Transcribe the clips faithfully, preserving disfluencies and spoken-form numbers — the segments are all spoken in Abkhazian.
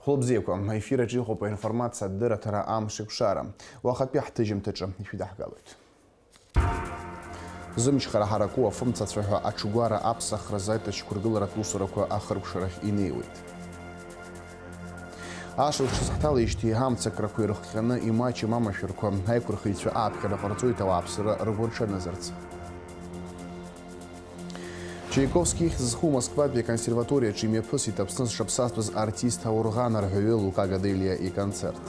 Хәылбзиақәа, аефир аҿы иҟоуп аинформациа адырраҭара амш еиқәшара. Уахатәи ҳҭыжьымҭаҿы ишәыдаҳгалоит. Зымчхара ҳараку афымцацәа ҳәа аҽгәара аԥсахразы аиҭашьақәыргыларатә усурақәа ахыркәшарахь инеиуеит. Ашықәс шазҳҭалеижьҭеи амцакрақәа ирыхҟьаны имаҷым амашәырқәа, аиқәырхыҩцәа ааԥхьара ҟарҵоит ауааԥсыра ргәырҽанызарц. Чайковски ихьӡ зху Москватәи аконсерваториаҿы имҩаԥысит Аԥсны зҽаԥсазтәыз артист аорган арҳәаҩы Лука Гаделиа иконцерт.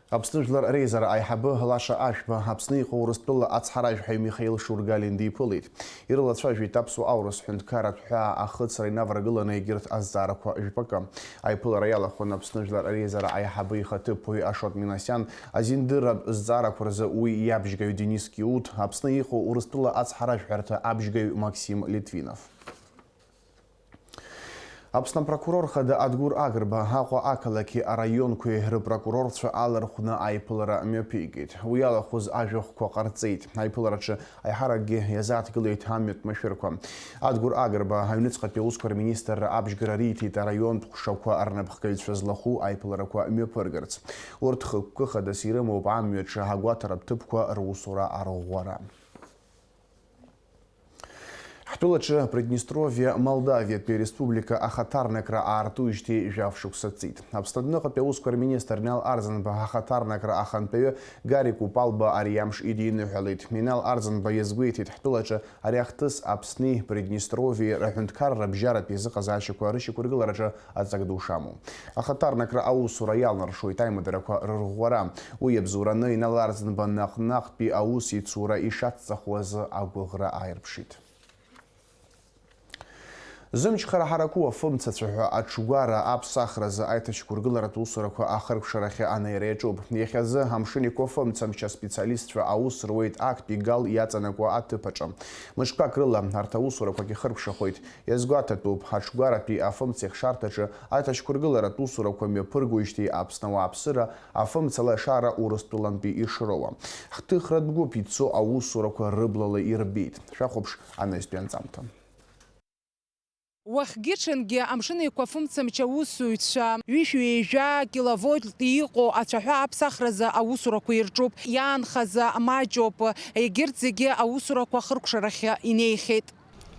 Аԥсны Жәлар Реизара аиҳабы Лаша Ашәба Аԥсны иҟоу Урыстәыла ацҳаражәҳәаҩ Михаил Шургалиа диԥылеит. Ирылацәажәеит аԥсуа аурыс ҳәынҭқарратә ҳәаа ахыҵра инаваргыланы егьырҭ азҵаарақәа жәпакы. Аиԥылара иалахәын Аԥсны Жәлар Реизара аиҳабы ихаҭыԥуаҩ Ашот Минасиан азиндырратә зҵаарақәа рзы уи иабжьгаҩ Денис Киут, Аԥсны иҟоу Урыстәыла ацҳаражәҳәарҭа абжьгаҩ Максим Литвинов. Аԥсны апрокурор хада Адгәыр Агрба Аҟәа ақалақьи араионқәеи рыпрокурорцәа алархәны аиԥылара мҩаԥигеит. Уи иалахәыз ажәахәқәа ҟарҵеит. Аиԥылараҿы аиҳаракгьы иазааҭгылеит амҩатә машәырқәа. Адгәыр Агрба аҩныҵҟатәи аусқәа рминистрра абжьгара риҭеит араионтә ҟәшақәа рнапхгаҩцәа злахәу аиԥыларақәа мҩаԥыргарц. Урҭ хықәкы хадас ирымоуп амҩаҿы агәаҭаратә ҭыԥқәа русура арӷәӷәара. Ҳтәылаҿы Приднестровиа Молдавиатәи ареспублика ахаҭарнакра аартуижьҭеи жәаф шықәса ҵит. Аԥсны адәныҟатәи аусқәа рминистр Инал Арӡынба ахаҭарнакра ахантәаҩы Гарик Упалба ари амш идиныҳәалеит. Инал Арӡынба иазгәеиҭеит, ҳтәылаҿы ари ахҭыс Аԥсни Приднестровиеи рыҳәынҭқарра бжьаратәи азыҟазаашьақәа рышьақәыргылараҿы аҵак ду шамоу. Ахаҭарнакра аусура иалнаршоит аимадарақәа рырӷәӷәара. Уи иабзоураны Инал Арӡынба наҟ-наҟтәи аус ицура ишацҵахуаз агәыӷра ааирԥшит. Зымчхара ҳараку афымцацәа ҳәа аҽгәара аԥсахразы аиҭашьақәыргыларатә усурақәа ахыркәшарахьы анеира иаҿуп. Иахьазы амшын еиқәа фымцамч аспециалистцәа аус руеит актәи Гал иаҵанакуа аҭыԥ аҿы. Мышқәак рыла арҭ аусурақәагьы хыркәшахоит. Иазгәаҭатәуп, аҽгәаратәи афымцеихшарҭаҿы аиҭашьақәыргыларатә усурақәа мҩаԥыргоижьҭеи Аԥсны ауааԥсыра афымцалашара Урыстәылантәи ишроуа. Ҳҭыхратә гәыԥ ицо аусурақәа рыблала ирбеит. Шәахәаԥш анаҩстәи анҵамҭа. Уахгьы-ҽынгьы амшын еиқәа фымцамч аусзуҩцәа ҩышәи ҩажәа киловольт иҟоу ацәаҳәа аԥсахразы аусурақәа ирҿуп, иаанхаз маҷуп, егьырҭ зегьы аусурақәа хыркәшарахьы инеихьеит.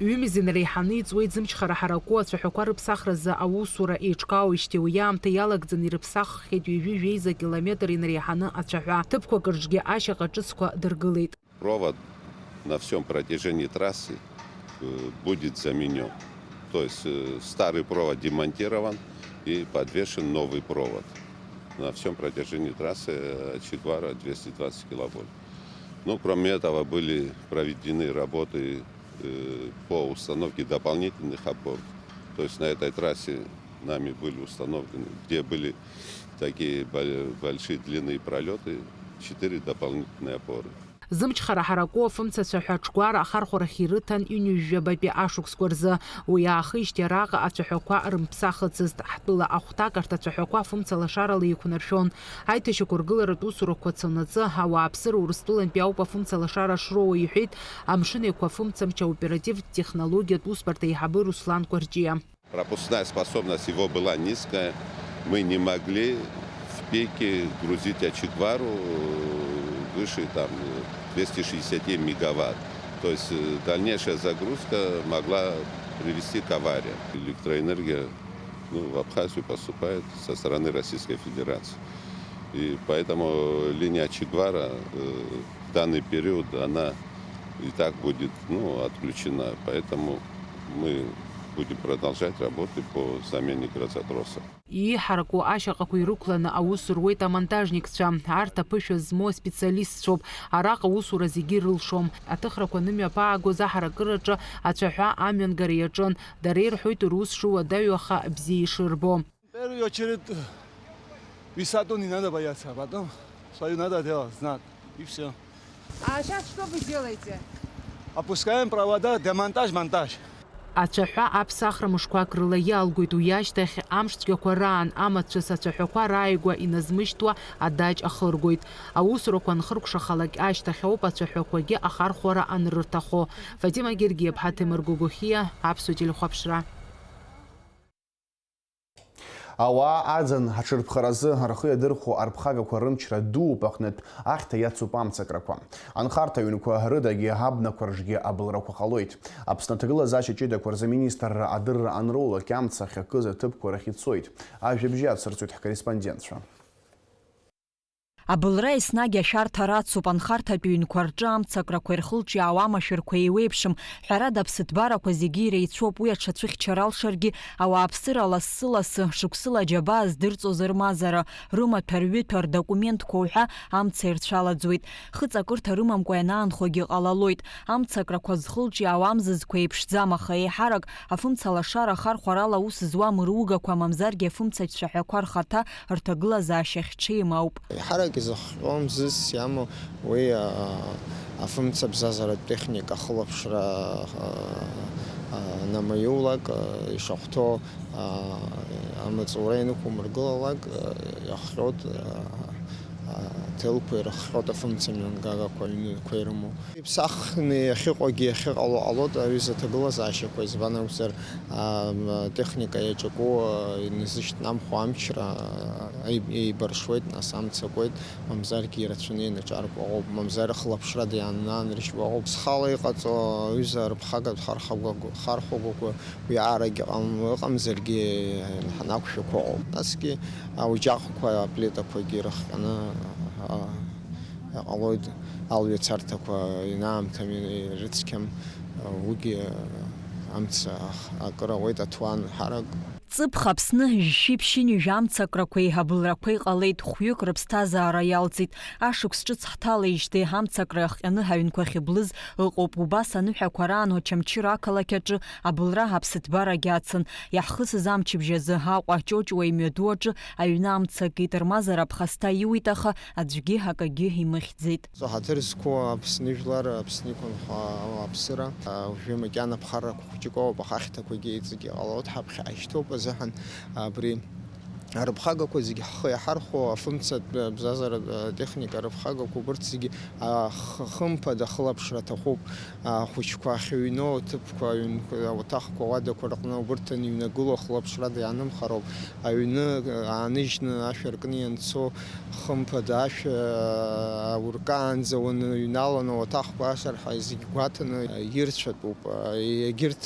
Ҩымзи инареиҳаны иҵуеит зымчхара ҳараку ацәаҳәақәа рыԥсахразы аусура еиҿкаауеижьҭеи уи аамҭа иалагӡаны ирыԥсаххьеит ҩажәи жәеиза километр инареиҳаны ацәаҳәа. Ҭыԥқәак рҿгьы ашьаҟа ҿыцқәа дыргылеит. Провод на всём протяжении трассы, э, будет заменён. То есть, э, старый провод демонтирован и подвешен новый провод. На всём протяжении трассы, э, Чигвара двести двадцать киловольт. Ну, кроме этого, были проведены работы, э, по установке дополнительных опор. То есть на этой трассе нами были установлены, где были такие бо-, большие длинные пролёты, четыре дополнительные опоры. Зымчхара ҳараку афымцацәа ҳәа аҽгәара ахархәарахь ирыҭан ҩынҩажәабатәи ашықәсқәа рзы. Уи аахижьҭеи араҟа ацәаҳәақәа рымԥсахыцызт. Ҳтәыла ахәҭак арҭ ацәаҳәақәа афымцалашарала еиқәнаршәон. Аиҭашьақәыргыларатә усурақәа цонаҵы, ауааԥсыра Урыстәылантәи ауп афымцалашара шроуа, иҳәеит амшын еиқәа афымцамч аоперативтә технологиатә усбарҭа аиҳабы Руслан Кәарҷиа. Пропускная способность его была низкая. Мы не могли в пике грузить Ачигвару, э, выше, там, двести шестьдесят мегаватт. То есть, э, дальнейшая загрузка могла привести к аварии. Электроэнергия, ну, в Абхазию поступает со стороны Российской Федерации. И поэтому линия Ачигвара, э, в данный период она и так будет, ну, отключена. Поэтому мы будем продолжать работы по замене грозотроса. Иҳараку ашьаҟақәа ирықәланы аус руеит амонтажникцәа. Арҭ аԥышәа змоу аспециалистцәоуп. Араҟа аусура зегьы ирылшом. Аҭыхрақәа анымҩаԥаагоз аҳаракыраҿы ацәаҳәа амҩангара иаҿын. Дара ирҳәоит рус шыуадаҩу, аха бзиа ишырбо. В первую очередь, высоту не надо бояться, а потом свою надо делать, знать, и всё. А щас что вы делаете? Опускаем провода, демонтаж, монтаж. Ацәаҳәа аԥсахра мышқәак рыла иалгоит, уи ашьҭахь амш цәгьақәа раан амацәыс ацәаҳәақәа рааигәа иназмышьҭуа адаҷ ахыргоит. Аусурақәа анхыркәшахалак ашьҭахь ауп ацәаҳәақәагьы ахархәара анрырҭахо. Фатима Гергиаԥҳа, Ҭемыр Гогохиа, Аԥсуа телехәаԥшра. Ауаа аӡын аҽырԥхаразы рхы иадырхәо арԥхагақәа рымчра дууп аҟнытә, ахьҭа иацуп амцакрақәа. Анхарҭа ҩнқәа рыдагьы абнақәа рҿгьы абылрақәа ҟалоит. Аԥсны аҭагылазаашьа ҷыдақәа рзы аминистрра адырра анроулак амца ахьакыз аҭыԥқәа рахь ицоит. Ажәабжь ацырҵоит ҳкорреспондентцәа. Абылра еснагь ашәарҭа рацуп, анхарҭатә ҩнқәа рҿы амцакрақәа ирхылҿиаауа амашәырқәа еиуеиԥшым. Ҳәарада, аԥсыҭбарақәа зегьы иреицәоуп, уи аҽацәыхьчара алшаргьы, ауааԥсыра лассы-ласы, шықәсыла аџьабаа здырҵоз рмазара, рымаҭәа, рҩыҭәа, рдокументқәа уҳәа амца ирцәалаӡуеит. Хыҵакырҭа рымамкәа ианаанхогьы ҟалалоит. Амцакрақәа зхылҿиаауа амзызқәа еиԥшӡам, аха еиҳарак афымца лашара ахархәарала аус зуам ругақәа, мамзаргьы афымцатә цәаҳәақәа рхаҭа рҭагылазаашьа ахьҽеим ауп. Еиҳарак изыхҟьо мзызс иамоу уи, а, афымцабзазаратә техника ахылаԥшра, а, а, анамаиулак, а, ишахәҭоу, а, амаҵура инықәумыргылалак, а, иахҟьоит, а, а, аҭелқәа ирыхҟьоит афымцамҩангагақәа аҩнқәа ирымоу. Иԥсахны иахьыҟоугьы иахьыҟало ҟалоит аҩыза аҭагылазаашьақәа, избан акәзар, а, м, техника иаҿаку, а, иназышьҭнамхуа амчра, а, еиб-, еибаршуеит, нас амца акуеит, мамзаргьы ирацәаны ианаҿарку ыҟоуп, мамзар хылаԥшрада иааннаршьуа ыҟоуп. Схала иҟаҵо аҩыза арԥхагатә хархагәагә-, хархәагәақәа уи аарагь ыҟам-, ыҟамзаргьы, ҳанақәшәақәа ыҟоуп. Насгьы ауаџьаҟқәа, аплитақәагьы ирыхҟьаны, а, иҟалоит, алҩа царҭақәа инаамҭам, ирыцқьам, уигьы амца ах-, акыр ауеит, аҭуан ҳарак. Ҵыԥх Аԥсны жәшәи ԥшьынҩажәа амцакрақәеи абылрақәеи ҟалеит, хәҩык рыԥсҭазаара иалҵит. Ашықәс ҿыц ҳҭалеижьҭеи амцакра иахҟьаны ҳаҩнқәа ахьыблыз ыҟоуп. Убас аныҳәақәа раан Очамчыра ақалақь аҿы абылра аԥсыҭбарагь ацын. Иаҳхысыз амчыбжь азы Аҟәа Ҷоҷуа имҩаду аҿы аҩны амца акит, рмазара ԥхасҭа иуит, аха аӡәгьы акагьы имыхьӡеит. Ҳаҭыр зқәу Аԥсны жәлар, Аԥсны иқәынхо ауааԥсыра, уажәы макьана ԥхаррақәа хәыҷык ауп, аха ахьҭақәагьы иҵегь иҟалоит, ҳаԥхьа ишьҭоуп азыҳәан абри арыԥхагақәа зегьы ҳхы иаҳархәо, афымцатә бзазара техника арыԥхагақәа, убырҭ зегьы, а, х-, хымԥада ахылаԥшра аҭахуп. Ахәыҷқәа ахьыҩноу аҭыԥқәа, аҩнқәа, ауаҭахқәа, ауадақәа рҟны убырҭ аныҩнагыло ахылаԥшрада иаанымхароуп. Аҩны ааныжьны ашә аркны ианцо, хымԥада ашә ауркаанӡа уаныҩналаны, ауаҭахқәа ашарҳәа зегь гәаҭаны ирцәатәуп. Егьырҭ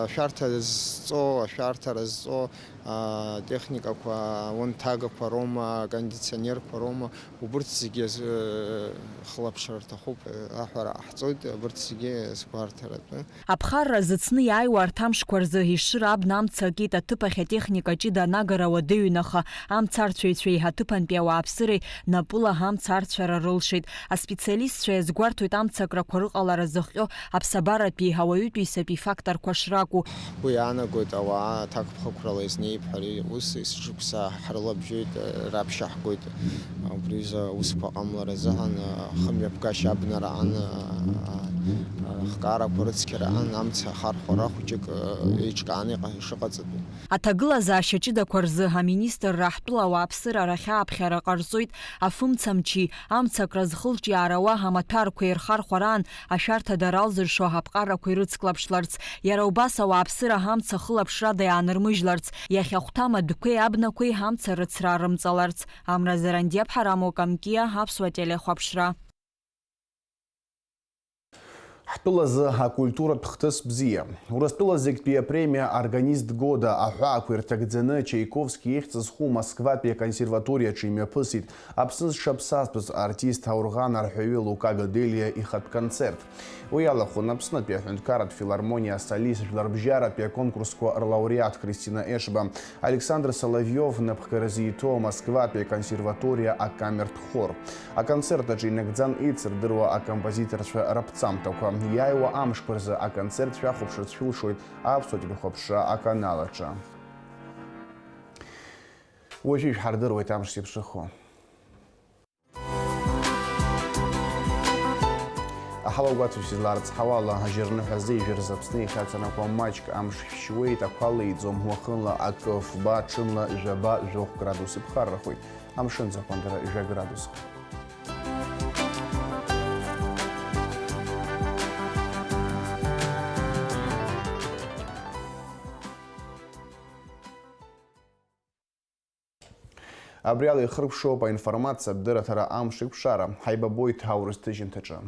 ашәарҭа зҵо, ашәарҭара зҵо, атехникақәа, аунҭагақәа роума, акондиционерқәа роума, убырҭ зегьы азы хылаԥшра рҭахуп, аҳәара ҟаҳҵоит, абырҭ зегьы азгәарҭаратәы. Аԥхарра зыцны иааиуа арҭ амшқәа рзы Ешыра абна амца акит, аҭыԥ ахь атехника ҷыда анагара уадаҩын, аха амцарцәаҩцәеи аҭыԥантәи ауааԥсыреи напыла амца арцәара рылшеит. Аспециалистцәа иазгәарҭоит амцакрақәа рыҟалара зыхҟьо аԥсабаратәи ауаҩытәыҩсатәи факторқәа шракәу. Ҳгәы иаанагоит ауаа аҭакԥхықәрала изнеип ҳәа, ари ус есышықәса ҳрылабжьоит, раԥшьаҳгоит. Убри аҩыза аусқәа ҟамлара азыҳәан, хымҩаԥгашьа абнара аан, ахкаарақәа рыцқьара аан, амца ахархәара хәыҷык еиҿкааны иҟа-, ишыҟаҵатәу. Аҭагылазаашьа ҷыдақәа рзы аминистрра ҳтәыла ауааԥсыра рахь ааԥхьара ҟарҵоит, афымцамчи, амцакра зхылҿиаара уа амаҭәарқәеи рхархәараан ашәарҭа дара алзыршо аԥҟарақәа ирыцклаԥшларц. Иара убас ауааԥсыра амца хылаԥшрада иаанырмыжьларц, иахьахәҭам адәқәеи абнақәеи амца рыцра рымҵаларц. Амра Зарандиаԥҳа, Рамо Камкиа, Аԥсуа телехәаԥшра. Ҳтәылазы акультуратә хҭыс бзиа. Урыстәыла зегьтәи апремиа «Органист года» аҳәаақәа ирҭагӡаны Чайковски ихьӡ зху Москватәи аконсерваториаҿы имҩаԥысит Аԥсны зҽаԥсазтәыз артист, аорӷан арҳәаҩы Лука Гаделиа ихатә концерт. Уи иалахәын Аԥснытәи аҳәынҭқарратә филармониа асолист жәларбжьаратәи аконкурсқәа рлауреат Кристина Ешба, Александр Соловиов напхгара зиҭо Москватәи аконсерваториа акамертә хор. Аконцерт аҿы инагӡан еицырдыруа акомпозиторцәа раԥҵамҭақәа. Иааиуа амшқәа рзы аконцерт шәахәаԥшырц шәылшоит Аԥсуа телехәаԥшра аканал аҿы. Уажәы ишәҳардыруеит амш зеиԥшрахо. Аҳауа гәаҭаҩыс изларыцҳауа ала, ажьырныҳәа азы ижәыр Аԥсны иахьаҵанакуа маҷк амш шәшьуеит, ақәа леиӡом, уахынла акы фба, ҽынла жәаба, жәохә градус иԥхаррахоит, амшын аӡы аҟәандара жәа градусуп. Абри ала ихыркәшоуп аинформациатә дырраҭара Амш еиқәшара. Ҳаибабоит аурыс ҭыжьымҭаҿы.